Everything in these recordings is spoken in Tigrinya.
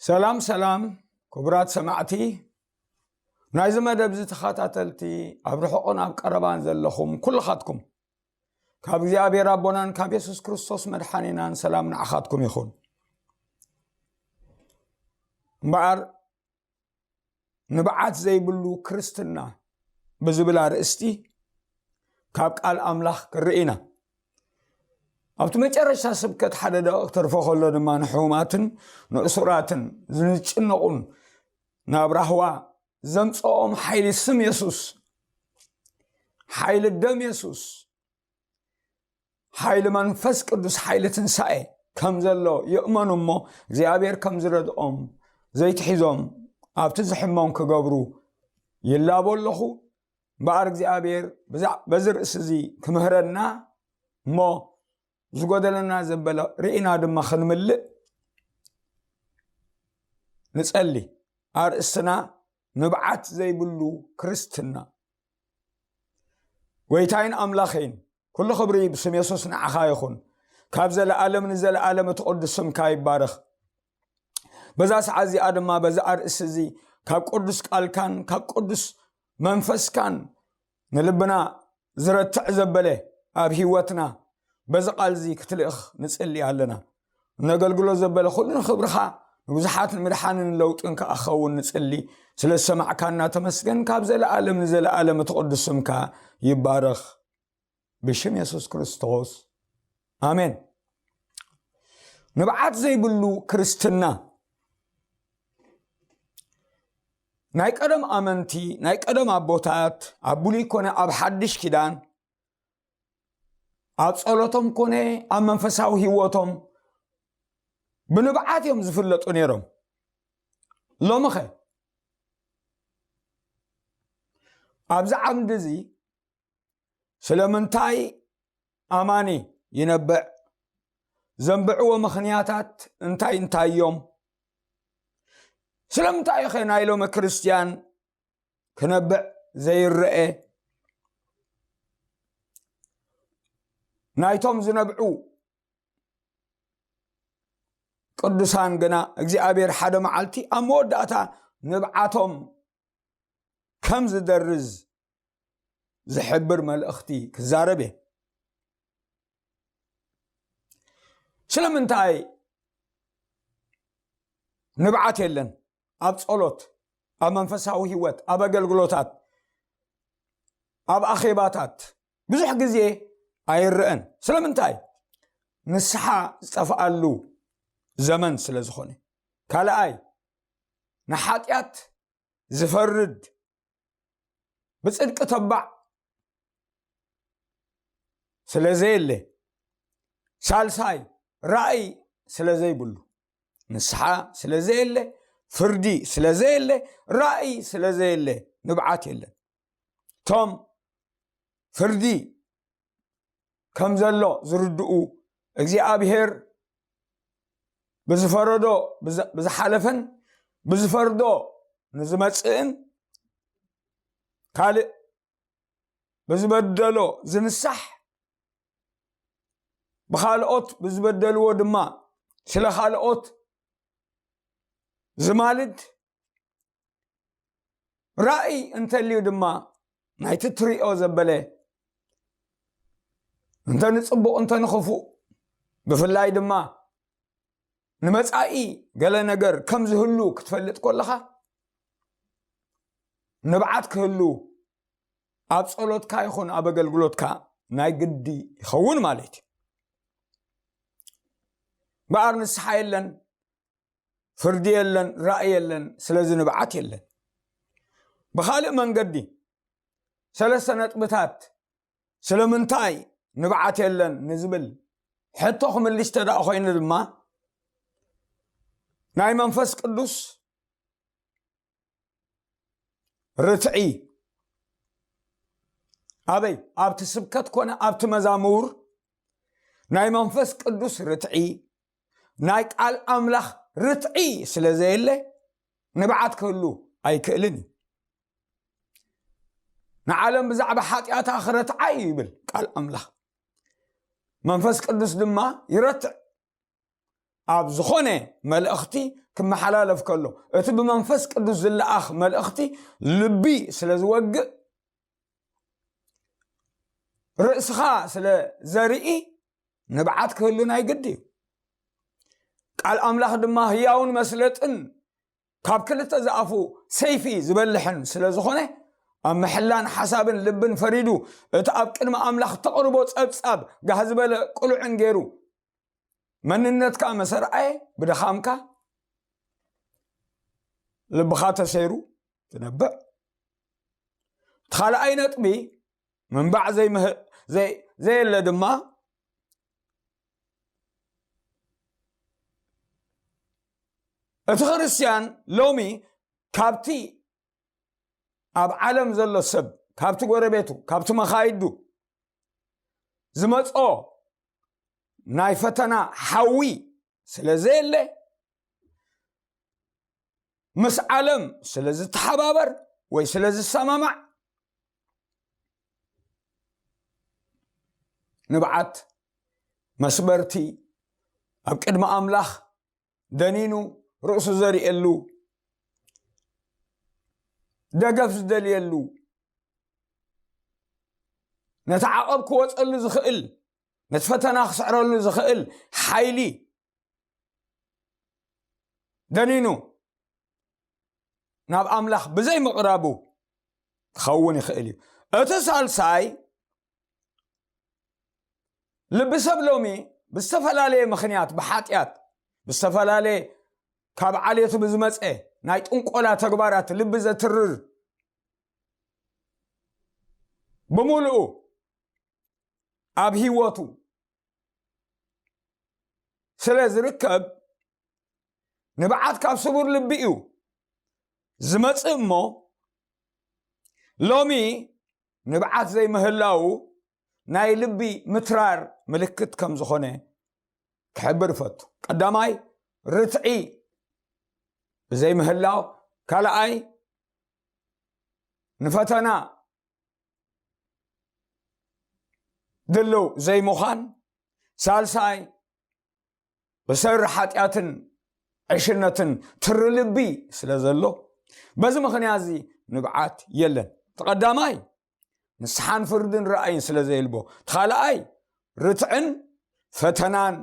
ሰላም ሰላም፣ ክቡራት ሰማዕቲ ናይዚ መደብ እዚ ተኸታተልቲ፣ ኣብ ርሑቕን ኣብ ቀረባን ዘለኹም ኩልኻትኩም፣ ካብ እግዚኣብሔር ኣቦናን ካብ የሱስ ክርስቶስ መድሓኒናን ሰላም ንዓኻትኩም ይኹን። እምበኣር ንብዓት ዘይብሉ ክርስትና ብዝብል ኣርእስቲ ካብ ቃል ኣምላኽ ክርኢ ኢና። ኣብቲ መጨረሻ ስብከት ሓደ ደቂቕ ተርፎ ከሎ ድማ ንሕሙማትን ንእሱራትን ንዝጭነቑን ናብ ራህዋ ዘምጽኦም ሓይሊ ስም የሱስ፣ ሓይሊ ደም የሱስ፣ ሓይሊ መንፈስ ቅዱስ፣ ሓይሊ ትንሳኤ ከም ዘሎ ይእመኑ እሞ እግዚኣብሔር ከም ዝረድኦም ዘይትሒዞም ኣብቲ ዝሕመም ክገብሩ ይላቦ ኣለኹ። እምበኣር እግዚኣብሔር ብዛ- በዚ ርእሲ እዚ ክምህረና እሞ ዝጎደለና ዘበለ ርኢና ድማ ክንምልእ ንጸሊ። ኣርእስትና ንብዓት ዘይብሉ ክርስትና። ጎይታይን ኣምላኸይን፣ ኩሉ ክብሪ ብስም የሱስ ንዓኻ ይኹን። ካብ ዘለኣለም ንዘለኣለም እቲ ቅዱስ ስምካ ይባረኽ። በዛ ሰዓት እዚኣ ድማ በዚ ኣርእስቲ እዚ ካብ ቅዱስ ቃልካን ካብ ቅዱስ መንፈስካን ንልብና ዝረትዕ ዘበለ ኣብ ህይወትና በዚ ቃል እዚ ክትልእኽ ንጽሊ ኣለና። እነገልግሎ ዘበለ ኩሉ ንኽብርኻ ንብዙሓት ንምድሓንን ለውጥን ከኣ ክኸውን ንጽሊ። ስለ ዝሰማዕካና ተመስገን። ካብ ዘለኣለም ንዘለኣለም እቲ ቅዱስ ስምካ ይባረኽ። ብሽም የሱስ ክርስቶስ ኣሜን። ንብዓት ዘይብሉ ክርስትና። ናይ ቀደም ኣመንቲ፣ ናይ ቀደም ኣቦታት ኣብ ብሉይ ኮነ ኣብ ሓድሽ ኪዳን ኣብ ጸሎቶም ኮነ ኣብ መንፈሳዊ ህይወቶም ብንብዓት እዮም ዝፍለጡ ነይሮም። ሎምኸ ኣብዚ ዓምዲ እዚ ስለምንታይ ኣማኒ ይነብዕ? ዘንብዕዎ ምኽንያታት እንታይ እንታይ እዮም? ስለምንታይ ኸ ናይ ሎሚ ክርስትያን ክነብዕ ዘይረአ? ናይቶም ዝነብዑ ቅዱሳን ግና እግዚኣብሔር ሓደ መዓልቲ ኣብ መወዳእታ ንብዓቶም ከም ዝደርዝ ዝሕብር መልእኽቲ ክዛረብ እየ። ስለምንታይ ንብዓት የለን? ኣብ ጸሎት፣ ኣብ መንፈሳዊ ህይወት፣ ኣብ ኣገልግሎታት፣ ኣብ ኣኼባታት ብዙሕ ግዜ ኣይረአን። ስለምንታይ? ንስሓ ዝጠፍኣሉ ዘመን ስለ ዝኾነ። ካልኣይ፣ ንሓጢኣት ዝፈርድ ብጽድቂ ተባዕ ስለ ዘየለ። ሳልሳይ፣ ራእይ ስለ ዘይብሉ። ንስሓ ስለ ዘየለ፣ ፍርዲ ስለ ዘየለ፣ ራእይ ስለ ዘየለ ንብዓት የለን። እቶም ፍርዲ ከም ዘሎ ዝርድኡ፣ እግዚኣብሔር ብዝፈረዶ ብዝ- ብዝሓለፈን ብዝፈርዶ ንዝመጽእን ካልእ ብዝበደሎ ዝንሳሕ፣ ብኻልኦት ብዝበደልዎ ድማ ስለ ካልኦት ዝማልድ፣ ራእይ እንተልዩ ድማ ናይቲ ትሪኦ ዘበለ እንተ ንጽቡቕ እንተ ንኽፉእ፣ ብፍላይ ድማ ንመጻኢ ገለ ነገር ከም ዝህሉ ክትፈልጥ ከለኻ፣ ንብዓት ክህሉ ኣብ ጸሎትካ ይኹን ኣብ ኣገልግሎትካ ናይ ግዲ ይኸውን ማለት እዩ። እምበኣር ንስሓ የለን፣ ፍርዲ የለን፣ ራእይ የለን፣ ስለዚ ንብዓት የለን። ብኻልእ መንገዲ ሰለስተ ነጥብታት ስለምንታይ ንብዓት የለን ንዝብል ሕቶ ክምልሽ ተደኣ ኮይኑ ድማ፣ ናይ መንፈስ ቅዱስ ርትዒ ኣበይ? ኣብቲ ስብከት ኮነ ኣብቲ መዛሙር ናይ መንፈስ ቅዱስ ርትዒ፣ ናይ ቃል ኣምላኽ ርትዒ ስለ ዘየለ ንብዓት ክህሉ ኣይክእልን እዩ። ንዓለም ብዛዕባ ሓጢኣታ ክረትዓ እዩ ይብል ቃል ኣምላኽ። መንፈስ ቅዱስ ድማ ይረትዕ። ኣብ ዝኾነ መልእኽቲ ክመሓላለፍ ከሎ፣ እቲ ብመንፈስ ቅዱስ ዝለኣኽ መልእኽቲ ልቢ ስለ ዝወግእ፣ ርእስኻ ስለ ዘርኢ፣ ንብዓት ክህሉ ናይ ግዲ እዩ። ቃል ኣምላኽ ድማ ህያውን መስለጥን ካብ ክልተ ዝኣፉ ሰይፊ ዝበልሕን ስለ ዝኾነ፣ ኣብ ምሕላን ሓሳብን ልብን ፈሪዱ፣ እቲ ኣብ ቅድሚ ኣምላኽ ተቕርቦ ጸብጻብ ጋህ ዝበለ ቅሉዕን ገይሩ፣ መንነትካ መሰርኣየ ብድኻምካ ልብኻ ተሰይሩ ትነብዕ። እቲ ካልኣይ ነጥቢ፣ ምንባዕ ዘይምህ-፣ ዘይ-፣ ዘየለ ድማ፣ እቲ ክርስትያን ሎሚ ካብቲ ኣብ ዓለም ዘሎ ሰብ፣ ካብቲ ጎረቤቱ፣ ካብቲ መኻይዱ ዝመጾ ናይ ፈተና ሓዊ ስለ ዘየለ፣ ምስ ዓለም ስለ ዝተሓባበር ወይ ስለ ዝሰማማዕ፣ ንብዓት፣ መስበርቲ፣ ኣብ ቅድሚ ኣምላኽ ደኒኑ ርእሱ ዘርእየሉ፣ ደገፍ ዝደልየሉ፣ ነቲ ዓቐብ ክወጸሉ ዝኽእል፣ ነቲ ፈተና ክስዕረሉ ዝኽእል ሓይሊ ደኒኑ ናብ ኣምላኽ ብዘይ ምቕራቡ ክኸውን ይኽእል እዩ። እቲ ሳልሳይ፣ ልቢ ሰብ ሎሚ ብዝተፈላለየ ምኽንያት፣ ብሓጢኣት፣ ብዝተፈላለየ ካብ ዓሌቱ ብዝመጸ ናይ ጥንቆላ ተግባራት ልቢ ዘትርር፣ ብምሉኡ ኣብ ህይወቱ ስለ ዝርከብ፣ ንብዓት ካብ ስቡር ልቢ እዩ ዝመጽእ እሞ፣ ሎሚ ንብዓት ዘይምህላዉ ናይ ልቢ ምትራር ምልክት ከም ዝኾነ ክሕብር እፈቱ። ቀዳማይ፣ ርትዒ ብዘይምህላው፣ ካልኣይ፣ ንፈተና ድልው ዘይምዃን፣ ሳልሳይ፣ ብሰሪ ሓጢኣትን ዕሽነትን ትሪ ልቢ ስለ ዘሎ፣ በዚ ምኽንያት እዚ ንብዓት የለን። እቲ ቀዳማይ፣ ንስሓን ፍርድን ራእይን ስለ ዘየልቦ፣ እቲ ካልኣይ፣ ርትዕን ፈተናን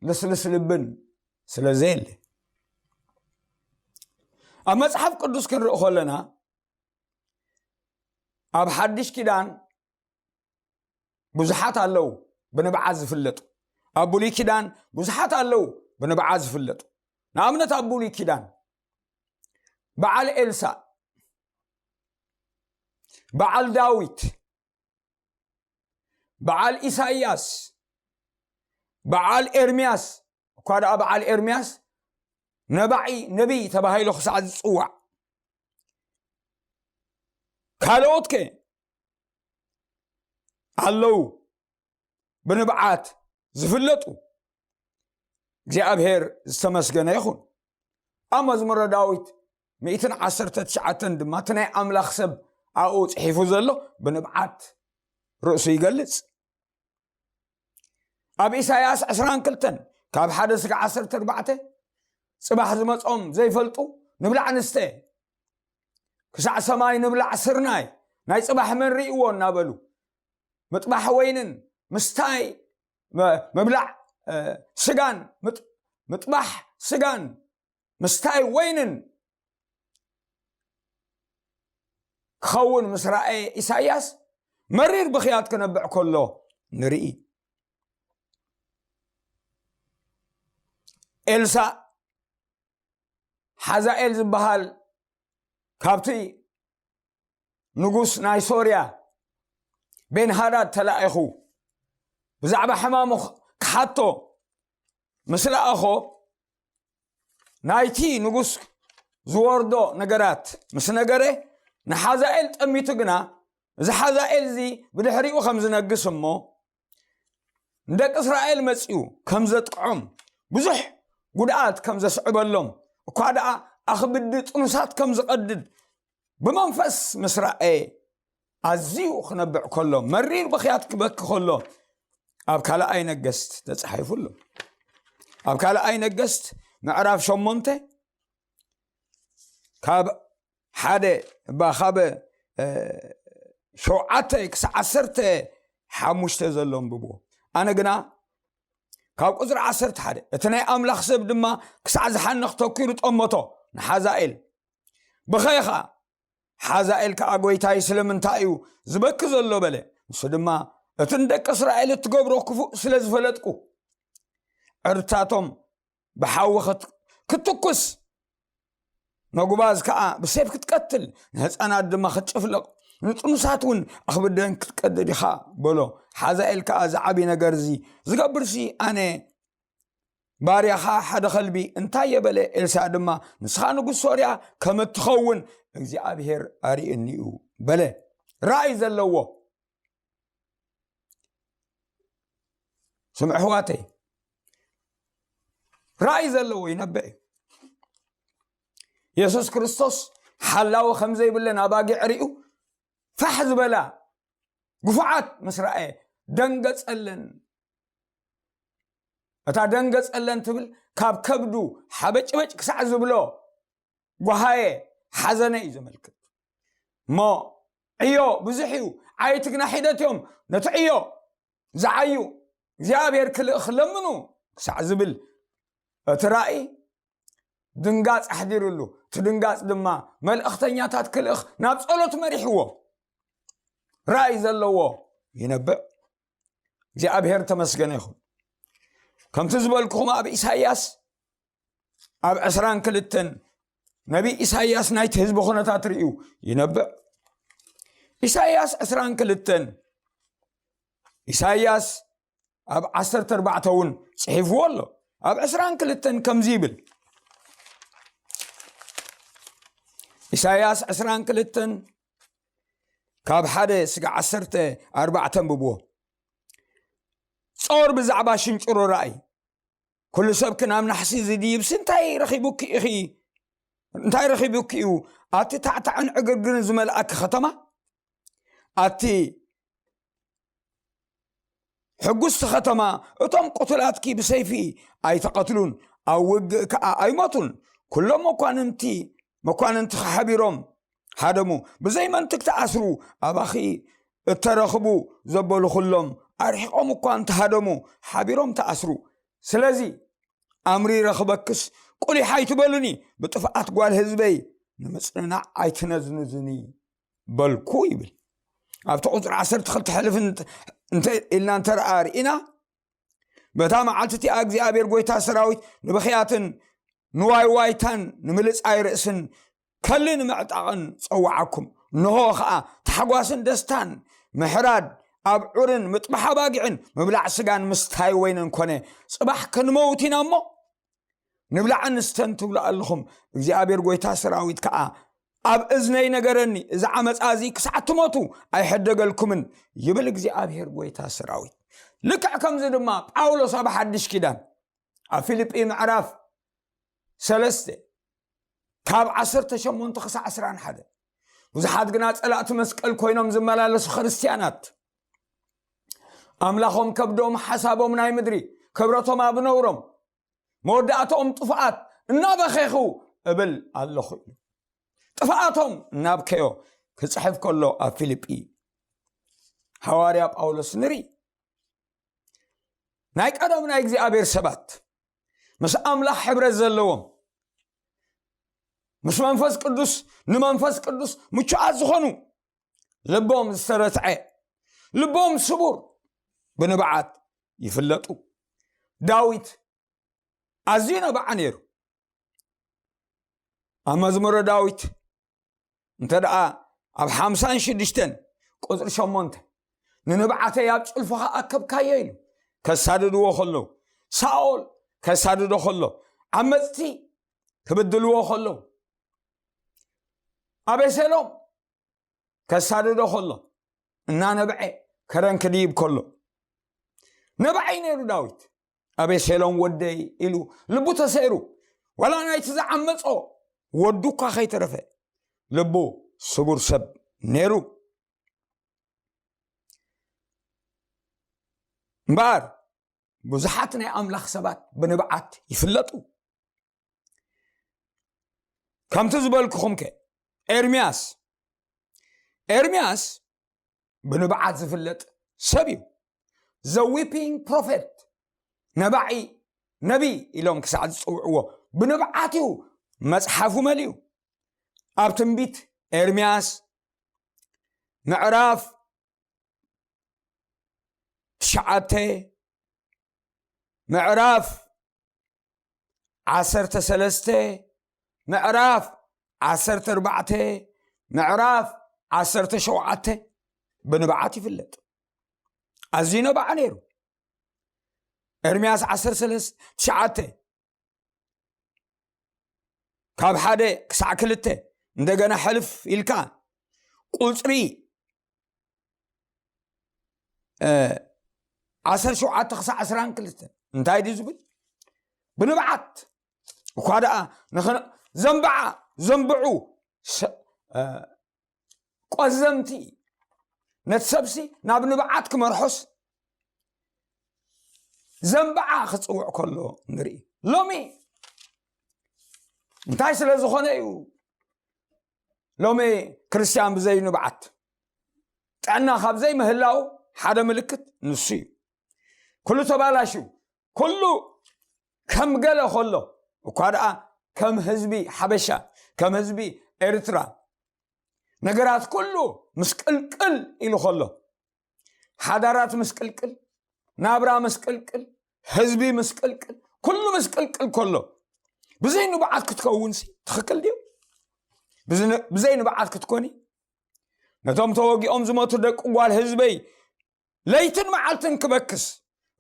ልስልስ ልብን ስለ ዘየለ። ኣብ መጽሓፍ ቅዱስ ክንርኢ ከለና፣ ኣብ ሓድሽ ኪዳን ብዙሓት ኣለዉ ብንብዓት ዝፍለጡ። ኣብ ብሉይ ኪዳን ብዙሓት ኣለዉ ብንብዓት ዝፍለጡ። ንኣብነት፣ ኣብ ብሉይ ኪዳን በዓል ኤልሳእ፣ በዓል ዳዊት፣ በዓል ኢሳይያስ፣ በዓል ኤርምያስ፣ እኳ ደኣ በዓል ኤርምያስ ነባዒ ነቢይ ተባሂሉ ክሳዕ ዝጽዋዕ፣ ካልኦት ከ ኣለዉ ብንብዓት ዝፍለጡ። እግዚኣብሔር ዝተመስገነ ይኹን። ኣብ መዝሙረ ዳዊት ሚእትን ዓሰርተ ትሽዓተን ድማ፣ እቲ ናይ ኣምላኽ ሰብ ኣብኡ ጽሒፉ ዘሎ፣ ብንብዓት ርእሱ ይገልጽ። ኣብ ኢሳይያስ ዕስራን ክልተን፣ ካብ ሓደ ስጋዕ ዓሰርተ ኣርባዕተ፣ ጽባሕ ዝመጾም ዘይፈልጡ፣ ንብላዕ ንስተ፣ ክሳዕ ሰማይ ንብላዕ ስርናይ፣ ናይ ጽባሕ መን ርእይዎ እናበሉ፣ ምጥባሕ ወይንን ምስታይ፣ መ-፣ ምብላዕ፣ እ፣ ስጋን፣ ምጥ-፣ ምጥባሕ ስጋን ምስታይ ወይንን ክኸውን ምስ ረኣየ ኢሳይያስ፣ መሪር ብኽያት ክነብዕ ከሎ ንርኢ። ኤልሳእ ሓዛኤል ዝበሃል ካብቲ ንጉስ ናይ ሶርያ ቤንሃዳድ ተላኢኹ ብዛዕባ ሕማሙ ክሓቶ ምስ ለኣኾ፣ ናይቲ ንጉስ ዝወርዶ ነገራት ምስ ነገረ፣ ንሓዛኤል ጠሚቱ። ግና እዚ ሓዛኤል እዚ ብድሕሪኡ ከም ዝነግስ እሞ፣ ንደቂ እስራኤል መጺኡ ከም ዘጥቅዖም፣ ብዙሕ ጉድኣት ከም ዘስዕበሎም፣ እኳ ደኣ ኣኽብዲ ጥኑሳት ከም ዝቐድድ ብመንፈስ ምስ ረኣየ፣ ኣዝዩ ክነብዕ ከሎ፣ መሪር ብኽያት ክበኪ ከሎ፣ ኣብ ካልኣይ ነገስት ተጻሒፉ ኣሎ። ኣብ ካልኣይ ነገስት ምዕራፍ ሸሞንተ ካብ ሓደ እባ ካብ ሸውዓተ ክሳብ ዓሰርተ ሓሙሽተ ዘሎ ኣንብብዎ። ኣነ ግና ካብ ቁፅሪ ዓሰርተ ሓደ እቲ ናይ ኣምላኽ ሰብ ድማ ክሳዕ ዝሓንኽ ተኪሩ ጠመቶ ንሓዛኤል። ብኸይ ኸዓ ሓዛኤል ከኣ ጎይታይ ስለምንታይ እዩ ዝበኪ ዘሎ በለ። ንሱ ድማ እቲ ንደቂ እስራኤል እትገብሮ ክፉእ ስለ ዝፈለጥኩ ዕርድታቶም ብሓዊ ክትትኩስ፣ ነጉባዝ ከኣ ብሴፍ ክትቀትል፣ ንህፃናት ድማ ክትጭፍልቕ፣ ንጥኑሳት እውን ኣኽብደን ክትቀድድ ኢኻ በሎ። ሓዛኤል ከኣ እዚ ዓብዪ ነገር እዚ ዝገብርሲ ኣነ ባርያኻ ሓደ ኸልቢ እንታይ የበለ? ኤልሳዕ ድማ ንስኻ ንጉስ ሶርያ ከም እትኸውን እግዚኣብሔር ኣርእዩኒ እዩ በለ። ራእይ ዘለዎ ስምዕ ኣሕዋተይ፣ ራእይ ዘለዎ ይነብዕ እዩ። የሱስ ክርስቶስ ሓላዊ ከም ዘይብለን ኣባጊዕ ርእዩ ፋሕ ዝበላ ግፉዓት ምስ ረኣየ ደንገጸለን። እታ ደንገጸለን ትብል ካብ ከብዱ ሓበጭበጭ ክሳዕ ዝብሎ ጓሃየ ሓዘነ እዩ ዘመልክት። እሞ ዕዮ ብዙሕ እዩ፣ ዓይቲ ግና ሒደት እዮም። ነቲ ዕዮ ዝዓዩ እግዚኣብሔር ክልእኽ ለምኑ ክሳዕ ዝብል እቲ ራእይ ድንጋጽ ኣሕዲሩሉ። እቲ ድንጋጽ ድማ መልእኽተኛታት ክልእኽ ናብ ጸሎት መሪሕዎ። ራእይ ዘለዎ ይነብዕ። እግዚኣብሔር ተመስገነ ይኹን። ከምቲ ዝበልኩኹም ኣብ ኢሳይያስ ኣብ ዕስራን ክልተን ነቢይ ኢሳይያስ ናይቲ ህዝቢ ኩነታት ርእዩ ይነብዕ። ኢሳይያስ ዕስራን ክልተን፣ ኢሳይያስ ኣብ ዓሰርተ ኣርባዕተ እውን ጽሒፍዎ ኣሎ። ኣብ ዕስራን ክልተን ከምዚ ይብል፣ ኢሳይያስ ዕስራን ክልተን ካብ ሓደ ስጋ ዓሰርተ ኣርባዕተ ኣንብብዎ። ጾር ብዛዕባ ሽንጭሮ ራእይ። ኩሉ ሰብ ክናብ ናሕሲ ዝድይብሲ እንታይ ረኺቡኪ ኢኺ? እንታይ ረኺቡኪ እዩ? ኣቲ ታዕታዕን ዕግርግርን ዝመልኣኪ ከተማ፣ ኣቲ ሕጉስቲ ከተማ፣ እቶም ቅቱላትኪ ብሰይፊ ኣይተቐትሉን፣ ኣብ ውግእ ከኣ ኣይሞቱን። ኩሎም መኳንንቲ መኳንንትኺ ሓቢሮም ሃደሙ፣ ብዘይ መንትግ ተኣስሩ። ኣባኺ እተረኽቡ ዘበሉ ኩሎም ኣርሒቖም እኳ እንተሃደሙ፣ ሓቢሮም ተኣስሩ። ስለዚ ኣምሪረ ክበክስ ቁሊሕ ኣይትበሉኒ፣ ብጥፍኣት ጓል ህዝበይ ንምጽንናዕ ኣይትነዝንዙኒ በልኩ ይብል። ኣብቲ ቁፅሪ ዓሰርተ ክልተ ሕልፍ እንተ ኢልና እንተረኣ ርኢና፣ በታ መዓልቲ እቲኣ እግዚኣብሔር ጎይታ ሰራዊት ንብኽያትን ንዋይ ዋይታን ንምልጻይ ርእስን ከሊ ንምዕጣቕን ጸዋዓኩም። እንሆ ኸኣ ታሕጓስን ደስታን ምሕራድ ኣብዑርን ምጥባሕ ኣባጊዕን ምብላዕ ስጋን ምስታይ ወይንን ኮነ። ጽባሕ ክንመውት ኢና እሞ ንብላዕን ንስተን ትብሉ ኣለኹም። እግዚኣብሔር ጎይታ ሰራዊት ከኣ ኣብ እዝነይ ነገረኒ፣ እዚ ዓመፃ እዚ ክሳዕ ትሞቱ ኣይሕደገልኩምን ይብል እግዚኣብሔር ጎይታ ሰራዊት። ልክዕ ከምዚ ድማ ጳውሎስ ኣብ ሓድሽ ኪዳን ኣብ ፊልጲ ምዕራፍ ሰለስተ ካብ ዓሰርተ ሸሞንተ ክሳዕ ዕስራን ሓደ፣ ብዙሓት ግና ጸላእቲ መስቀል ኮይኖም ዝመላለሱ ክርስትያናት፣ ኣምላኾም ከብዶም ሓሳቦም ናይ ምድሪ፣ ክብረቶም ኣብ ነውሮም፣ መወዳእታኦም ጥፍኣት እናበኸኹ እብል ኣለኹ ኢሉ። ጥፍኣቶም እናብከዮ ክጽሕፍ ከሎ ኣብ ፊልጲ ሃዋርያ ጳውሎስ ንርኢ። ናይ ቀደም ናይ እግዚኣብሔር ሰባት፣ ምስ ኣምላኽ ሕብረት ዘለዎም፣ ምስ መንፈስ ቅዱስ፣ ንመንፈስ ቅዱስ ምቹኣት ዝኾኑ፣ ልቦም ዝተረትዐ፣ ልቦም ስቡር፣ ብንብዓት ይፍለጡ። ዳዊት ኣዝዩ ነባዓ ነይሩ። ኣብ መዝሙረ ዳዊት እንተ ደኣ ኣብ ሓምሳን ሽዱሽተን ቁጽሪ ሸሞንተ፣ "ንንብዓተይ ኣብ ጭልፎኻ ኣከብካዮ" ኢሉ ከሳድድዎ ከለዉ፣ ሳኦል ከሳድዶ ከሎ፣ ዓመጽቲ ክብድልዎ ከለዉ፣ ኣቤሴሎም ከሳድዶ ከሎ፣ እናነብዐ ከረን ክድይብ ከሎ፣ ነብዐይ ነይሩ ዳዊት። "ኣቤሴሎም ወደይ" ኢሉ ልቡ ተሰይሩ፣ ዋላ ናይቲ ዝዓመጾ ወዱ እኳ ከይተረፈ ልቡ ስቡር ሰብ ነይሩ። እምበኣር ብዙሓት ናይ ኣምላኽ ሰባት ብንብዓት ይፍለጡ። ከምቲ ዝበልኩኹም ከ ኤርምያስ ኤርምያስ ብንብዓት ዝፍለጥ ሰብ እዩ። The weeping prophet፣ ነባዒ ነቢይ ኢሎም ክሳዕ ዝፅውዕዎ ብንብዓት እዩ መፅሓፉ መሊኡ። ኣብ ትንቢት ኤርምያስ ምዕራፍ ትሽዓተ፣ ምዕራፍ ዓሰርተ ሰለስተ፣ ምዕራፍ ዓሰርተ ኣርባዕተ፣ ምዕራፍ ዓሰርተ ሸውዓተ ብንብዓት ይፍለጥ። ኣዝዩ ነባዓ ነይሩ። ኤርምያስ ዓሰርተ ሰለስተ ትሽዓተ፣ ካብ ሓደ ክሳዕ ክልተ፣ እንደገና ሕልፍ ኢልካ ቁፅሪ ዓሰርተ ሸውዓተ ክሳዕ ዓሰርተ ክልተ እንታይ ድዩ ዝብል? ብንብዓት እኳ ደኣ ንኽን-፣ ዘንብዓ ዘንብዑ ሰ-፣ እ፣ ቆዘምቲ ነቲ ሰብሲ ናብ ንብዓት ክመርሖስ ዘንብዓ ክፅውዕ ከሎ ንርኢ። ሎሚ እንታይ ስለ ዝኾነ እዩ ሎሚ ክርስቲያን ብዘይ ንብዓት ጥዕና ካብ ዘይምህላው ሓደ ምልክት ንሱ እዩ። ኩሉ ተባላሽዩ፣ ኩሉ ከም ገለ ከሎ እኳ ደኣ ከም ህዝቢ ሓበሻ፣ ከም ህዝቢ ኤርትራ ነገራት ኩሉ ምስቅልቅል ኢሉ ከሎ፣ ሓዳራት ምስቅልቅል፣ ናብራ ምስቅልቅል፣ ህዝቢ ምስቅልቅል፣ ኩሉ ምስቅልቅል ከሎ ብዘይ ንብዓት ክትከውንሲ ትኽክል ድዩ? ብዝነ-፣ ብዘይ ንብዓት ክትኮኒ ነቶም ተወጊኦም ዝሞቱ ደቂ ጓል ህዝበይ ለይትን መዓልትን ክበክስ፣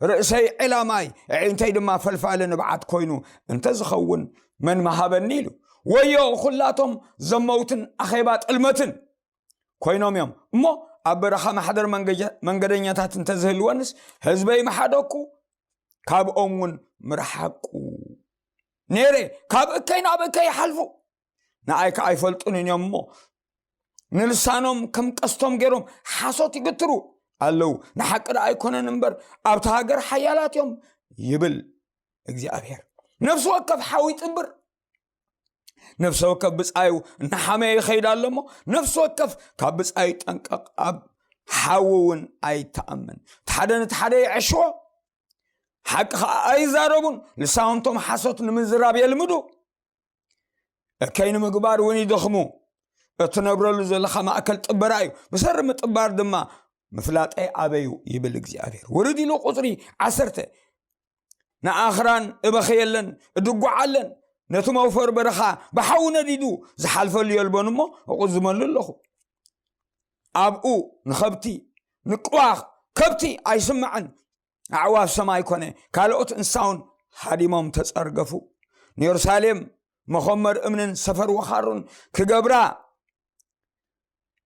ርእሰይ ዒላማይ ኣዒንተይ ድማ ፈልፋሊ ንብዓት ኮይኑ እንተዝኸውን መን ምሃበኒ ኢሉ። ወዮ ኩላቶም ዘመውትን ኣኼባ ጥልመትን ኮይኖም እዮም እሞ፣ ኣብ በረኻ ማሕደር መንገጀ-፣ መንገደኛታት እንተዝህልወንስ ህዝበይ ምሓደኩ፣ ካብኦም እውን ምርሓቁ ነይረ። ካብ እከይ ናብ እከይ ይሓልፉ፣ ንኣይ ከኣ ኣይፈልጡንን እዮም እሞ፣ ንልሳኖም ከም ቀስቶም ገይሮም ሓሶት ይግትሩ ኣለዉ። ንሓቂ ደኣ ኣይኮነን እምበር ኣብቲ ሃገር ሓያላት እዮም ይብል እግዚኣብሔር። ነፍሲ ወከፍ ሓዊ ይጥብር፣ ነፍሲ ወከፍ ብጻዩ እናሓመየ ይኸይድ ኣሎ እሞ፣ ነፍሲ ወከፍ ካብ ብጻዩ ይጠንቀቕ፣ ኣብ ሓዊ እውን ኣይተኣመን። እቲ ሓደ ነቲ ሓደ ይዕሽዎ፣ ሓቂ ኸኣ ኣይዛረቡን። ልሳውንቶም ሓሶት ንምዝራብ የልምዱ፣ እከይ ንምግባር እውን ይደኽሙ። እትነብረሉ ዘለኻ ማእከል ጥበራ እዩ፣ ብሰሪ ምጥባር ድማ ምፍላጠይ ኣበዩ ይብል እግዚኣብሔር። ውርድ ኢሉ ቁጽሪ ዓሰርተ፣ ንኣኽራን እበኽየለን እድጓዓለን፣ ነቲ መውፈር በረኻ ብሓዊ ነዲዱ ዝሓልፈሉ የልቦን እሞ እቑዝመሉ ኣለኹ። ኣብኡ ንኸብቲ ንቅዋኽ ከብቲ ኣይስምዐን፣ ኣዕዋፍ ሰማይ ኮነ ካልኦት እንስሳውን ሃዲሞም ተጸርገፉ። ንየሩሳሌም መኾመር እምንን ሰፈር ወኻሩን ክገብራ፣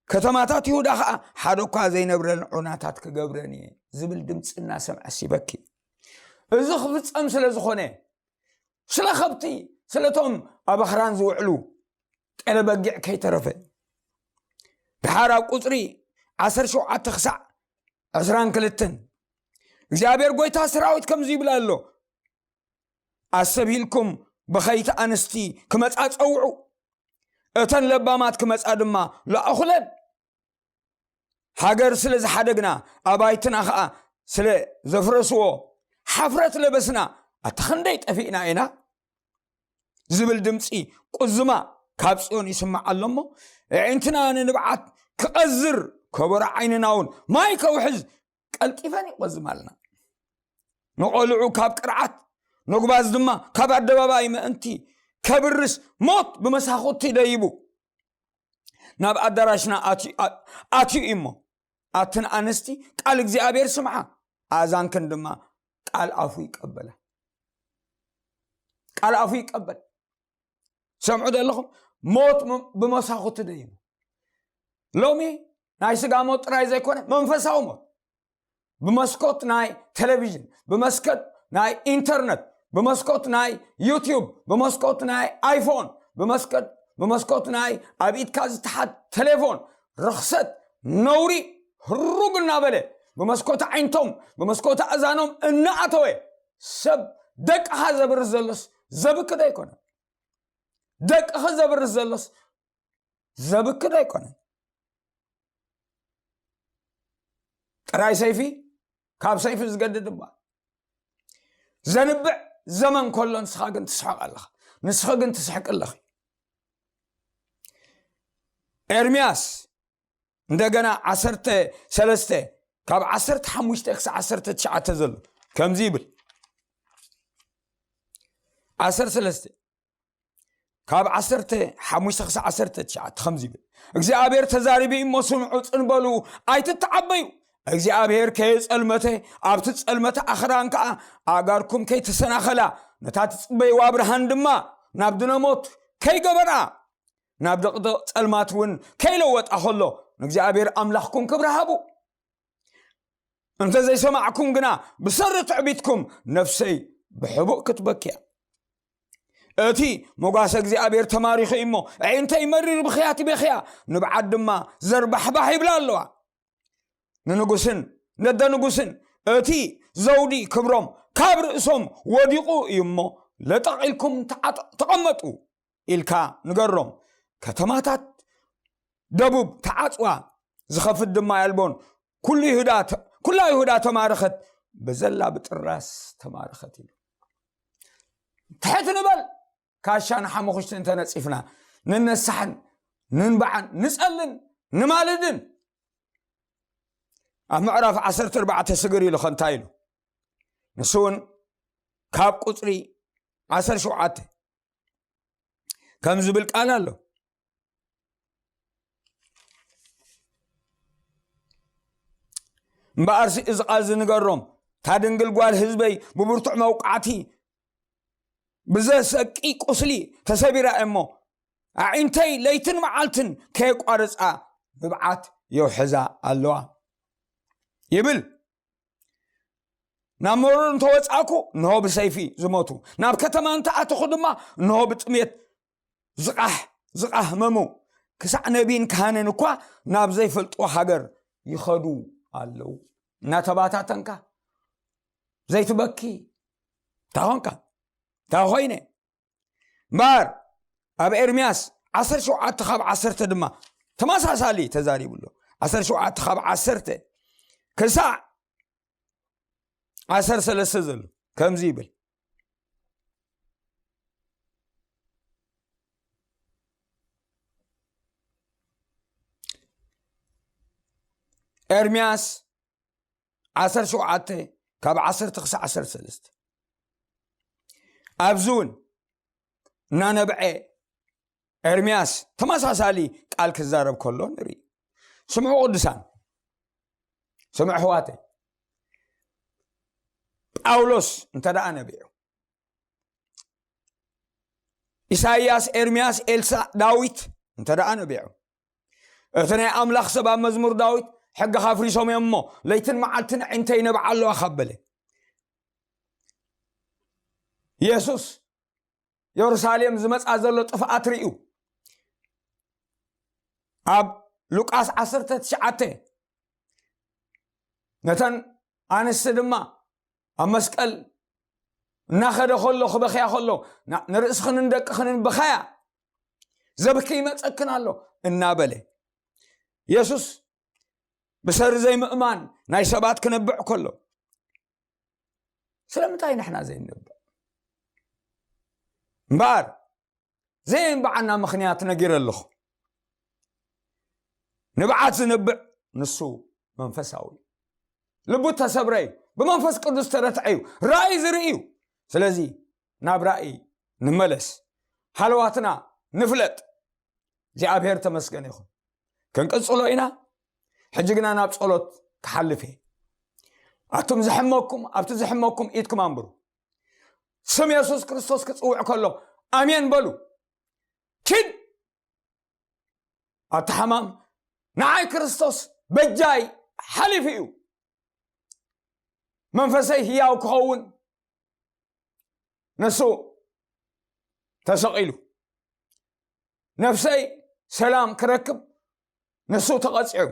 ከተማታት ይሁዳ ኸኣ ሓደ እኳ ዘይነብረን ዑናታት ክገብረን እየ ዝብል ድምፂ እናሰምዐስ ይበኪ። እዚ ክፍጸም ስለ ዝኾነ፣ ስለ ከብቲ፣ ስለቶም ኣብ ኣኽራን ዝውዕሉ ጤለ በጊዕ ከይተረፈ፣ ድሓር ኣብ ቁጽሪ ዓሰርተ ሸውዓተ ክሳዕ ዕስራን ክልተን እግዚኣብሔር ጐይታ ሰራዊት ከምዚ ይብል ኣሎ፣ ኣሰብሂልኩም በኸይቲ ኣንስቲ ክመጻ ጸውዑ፣ እተን ለባማት ክመጻ ድማ ለኣኹለን። ሃገር ስለ ዝሓደግና፣ ኣባይትና ኸኣ ስለ ዘፍረስዎ፣ ሓፍረት ለበስና፣ ኣታ ክንደይ ጠፊእና ኢና ዝብል ድምፂ ቁዝማ ካብ ጽዮን ይስማዕ ኣሎ እሞ፣ ኣዒንትና ንንብዓት ክቐዝር፣ ከበሮ ዓይንና እውን ማይ ከውሕዝ ቀልጢፈን ይቆዝማልና። ንቖልዑ ካብ ቅርዓት፣ ነጉባዝ ድማ ካብ ኣደባባይ ምእንቲ ከብርስ፣ ሞት ብመሳኹቲ ደይቡ ናብ ኣዳራሽና ኣትዩ፣ ኣ-፣ ኣትዩ እዩ እሞ፣ ኣትን ኣንስቲ ቃል እግዚኣብሔር ስምዓ፣ ኣእዛንክን ድማ ቃል ኣፉ ይቀበላ። ቃል ኣፉ ይቀበል። ሰምዑ ዘለኹም፣ ሞት ም-፣ ብመሳኹቲ ደይቡ። ሎሚ ናይ ስጋ ሞት ጥራይ ዘይኮነ፣ መንፈሳዊ ሞት ብመስኮት ናይ ቴሌቪዥን፣ ብመስኮት ናይ ኢንተርነት፣ ብመስኮት ናይ ዩቲዩብ፣ ብመስኮት ናይ ኣይፎን፣ ብመስኮት፣ ብመስኮት ናይ ኣብ ኢድካ ዝተሓት ቴሌፎን፣ ርኽሰት፣ ነውሪ ህሩግ እናበለ፣ ብመስኮት ዓይንቶም፣ ብመስኮት ኣእዛኖም እናኣተወ፣ ሰብ ደቅኻ ዘብርስ ዘሎስ ዘብክዶ ኣይኮነን። ደቅኺ ዘብርስ ዘሎስ ዘብክድ ኣይኮነን። ጥራይ ሰይፊ፣ ካብ ሰይፊ ዝገድድ እባ። ዘንብዕ ዘመን ከሎ ንስኻ ግን ትስሕቕ ኣለኻ። ንስኺ ግን ትስሕቂ ኣለኺ። ኤርምያስ እንደገና ዓሰርተ ሰለስተ ካብ ዓሰርተ ሓሙሽተ ክሳብ ዓሰርተ ትሽዓተ ዘሎ ከምዚ ይብል። ዓሰርተ ሰለስተ ካብ ዓሰርተ ሓሙሽተ ክሳብ ዓሰርተ ትሽዓተ ከምዚ ይብል። እግዚኣብሔር ተዛሪቡ እሞ ስምዑ፣ ጽን በሉ፣ ኣይትተዓበዩ። እግዚኣብሔር ከየጸልመተ ኣብቲ ጸልመተ ኣኽራን ከኣ ኣእጋርኩም ከይተሰናኸላ፣ ነታ ትጽበይዋ ብርሃን ድማ ናብ ድነሞት ከይገበራ፣ ናብ ድቕድቕ ጸልማት እውን ከይለወጣ ከሎ፣ ንእግዚኣብሔር ኣምላኽኩም ክብሪ ሃቡ። እንተ ዘይሰማዕኩም ግና ብሰሪ ትዕቢትኩም ነፍሰይ ብሕቡእ ክትበኪያ። እቲ መጓሰ እግዚኣብሔር ተማሪኹ እዩ እሞ፣ ኣዒንተይ መሪር ብኽያት ይበኽያ፣ ንብዓት ድማ ዘርባሕባሕ ይብላ ኣለዋ። ንንጉስን ነደ ንጉስን እቲ ዘውዲ ክብሮም ካብ ርእሶም ወዲቑ እዩ እሞ፣ ለጠቕ ኢልኩም ተዓጥ-፣ ተቐመጡ ኢልካ ንገሮም። ከተማታት ደቡብ ተዓጽዋ፣ ዝኸፍት ድማ የልቦን። ኩሉ ይሁዳ ተ-፣ ኩላ ይሁዳ ተማረኸት፣ ብዘላ ብጥራስ ተማረኸት ኢሉ። ትሕት ንበል፣ ካሻ ንሓሙኽሽቲ እንተነጺፍና፣ ንነሳሕን፣ ንንባዕን፣ ንጸልን፣ ንማልድን። ኣብ ምዕራፍ ዓሰርተ ኣርባዕተ ስግር ኢሉ ኸ እንታይ ኢሉ? ንሱ እውን ካብ ቁጽሪ ዓሰርተ ሸውዓተ ከም ዝብል ቃል ኣሎ። እምበኣርሲ እዚ ቃል ዝንገሮም፣ እታ ድንግል ጓል ህዝበይ ብብርቱዕ መውቃዕቲ ብዘሰቂ ቁስሊ ተሰቢራ እሞ፣ ኣዒንተይ ለይትን መዓልትን ከየቋረጻ ንብዓት የውሕዛ ኣለዋ ይብል። ናብ መሮር እንተወጻእኩ፣ እንሆ ብሰይፊ ዝሞቱ፣ ናብ ከተማ እንተኣተኹ ድማ፣ እንሆ ብጥሜት ዝቓሕ፣ ዝቓህመሙ፣ ክሳዕ ነቢይን ካህንን እኳ ናብ ዘይፈልጥዎ ሃገር ይኸዱ ኣለዉ። እናተባታተንካ ዘይትበኪ እንታይ ኾንካ? እንታይ ኾይነ? እምበኣር ኣብ ኤርምያስ ዓሰርተ ሸውዓተ ካብ ዓሰርተ ድማ ተመሳሳሊ ተዛሪቡ ኣሎ። ዓሰርተ ሸውዓተ ካብ ዓሰርተ ክሳዕ ዓሰርተ ሰለስተ ዘሎ ከምዚ ይብል። ኤርምያስ ዓሰርተ ሸውዓተ ካብ ዓሰርተ ክሳዕ ዓሰርተ ሰለስተ። ኣብዚ እውን እናነብዐ ኤርምያስ ተመሳሳሊ ቃል ክዛረብ ከሎ ንርኢ። ስምዑ ቅዱሳን፣ ስምዑ ኣሕዋተይ። ጳውሎስ እንተ ደኣ ነቢዑ፣ ኢሳይያስ፣ ኤርምያስ፣ ኤልሳዕ፣ ዳዊት እንተ ደኣ ነቢዑ፣ እቲ ናይ ኣምላኽ ሰብ ኣብ መዝሙር ዳዊት፣ "ሕግኻ ኣፍሪሶም እዮም እሞ፣ ለይትን መዓልትን ኣዒንተይ ይነብዓ ኣለዋ" ካብ በለ፣ የሱስ የሩሳሌም ዝመጻ ዘሎ ጥፍኣት ርእዩ፣ ኣብ ሉቃስ ዓሰርተ ትሽዓተ፣ ነተን ኣንስቲ ድማ ኣብ መስቀል እናኸደ ከሎ፣ ክበኽያ ከሎ፣ "ና-፣ ንርእስኽንን ደቅኽንን ብኸያ፣ ዘብኪ ይመጸክን ኣሎ" እናበለ፣ የሱስ ብሰሪ ዘይምእማን ናይ ሰባት ክነብዕ ከሎ፣ ስለምንታይ ንሕና ዘይንነብዕ? እምበኣር ዘየንብዓና ምኽንያት ነጊረ ኣለኹ። ንብዓት ዝነብዕ ንሱ መንፈሳዊ እዩ። ልቡ ተሰብረ እዩ። ብመንፈስ ቅዱስ ተረትዐ እዩ። ራእይ ዝርኢ እዩ። ስለዚ ናብ ራእይ ንመለስ። ሃለዋትና ንፍለጥ። እግዚኣብሔር ተመስገን ይኹን። ክንቅጽሎ ኢና። ሕጂ ግና ናብ ጸሎት ክሓልፍ እየ። ኣቱም ዝሕመኩም፣ ኣብቲ ዝሕመኩም ኢድኩም ኣንብሩ። ስም የሱስ ክርስቶስ ክጽውዕ ከሎ ኣሜን በሉ። ኪድ ኣቲ ሓማም፣ ንዓይ ክርስቶስ በጃይ ሓሊፉ እዩ። መንፈሰይ ህያው ክኸውን ንሱ ተሰቒሉ። ነፍሰይ ሰላም ክረክብ ንሱ ተቐጺዑ።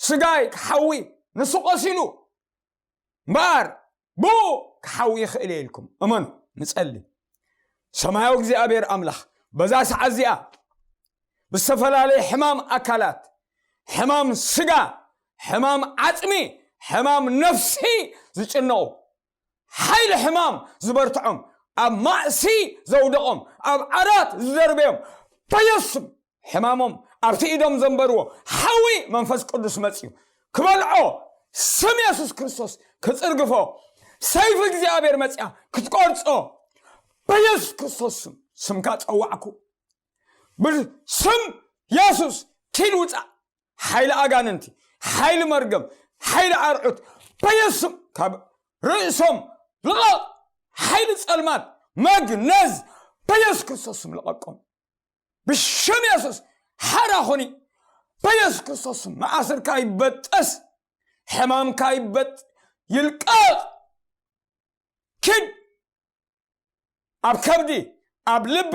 ስጋይ ክሓዊ ንሱ ቆሲሉ። እምበኣር ብኡ ክሓዊ ይኽእል እየ ኢልኩም እመኑ። ንጸሊ። ሰማያዊ እግዚኣብሔር ኣምላኽ በዛ ሰዓት እዚኣ ብዝተፈላለየ ሕማም ኣካላት፣ ሕማም ስጋ፣ ሕማም ዓጽሚ፣ ሕማም ነፍሲ ዝጭነቑ፣ ሓይሊ ሕማም ዝበርትዖም፣ ኣብ ማእሲ ዘውደቖም፣ ኣብ ዓራት ዝደርበዮም፣ በየሱስ ስም ሕማሞም ኣብቲ ኢዶም ዘንበርዎ ሓዊ መንፈስ ቅዱስ መጽዩ ክበልዖ፣ ስም የሱስ ክርስቶስ ክጽርግፎ፣ ሰይፊ እግዚኣብሔር መጽያ ክትቆርጾ፣ በየሱስ ክርስቶስ ስም ስምካ ጸዋዕኩ። ብስም የሱስ ኪድ ውጻእ። ሓይሊ ኣጋንንቲ፣ ሓይሊ መርገም፣ ሓይሊ ኣርዑት በየሱስ ስም ካብ ርእሶም ልቐቕ። ሓይሊ ጸልማት መግነዝ በየሱስ ክርስቶስ ስም ልቐቆም። ብሽም የሱስ ሓራ ኹኒ። በየሱስ ክርስቶስ ስም መኣስርካ ይበጠስ፣ ሕማምካ ይበጥ ይልቀቕ። ኪድ ኣብ ከብዲ፣ ኣብ ልቢ፣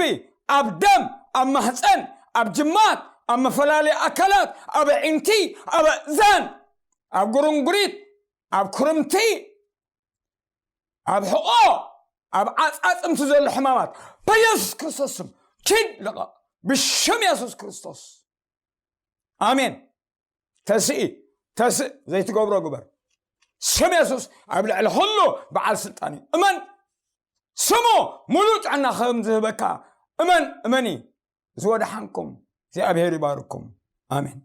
ኣብ ደም፣ ኣብ ማህፀን፣ ኣብ ጅማት፣ ኣብ መፈላለየ ኣካላት፣ ኣብ ኣዒንቲ፣ ኣብ ኣእዛን፣ ኣብ ጉርንጉሪት፣ ኣብ ኩርምቲ፣ ኣብ ሕቖ፣ ኣብ ዓፃፅምቲ ዘሎ ሕማማት በየሱስ ክርስቶስ ስም ኪድ ልቐቕ። ብሽም የሱስ ክርስቶስ ኣሜን። ተስኢ ተስእ ዘይትገብሮ ግበር። ስም የሱስ ኣብ ልዕሊ ኩሉ በዓል ስልጣን እዩ። እመን። ስሙ ሙሉእ ጥዕና ከም ዝህበካ እመን። እመኒ። ዝወድሓንኩም እግዚኣብሔር ይባርኩም። ኣሜን።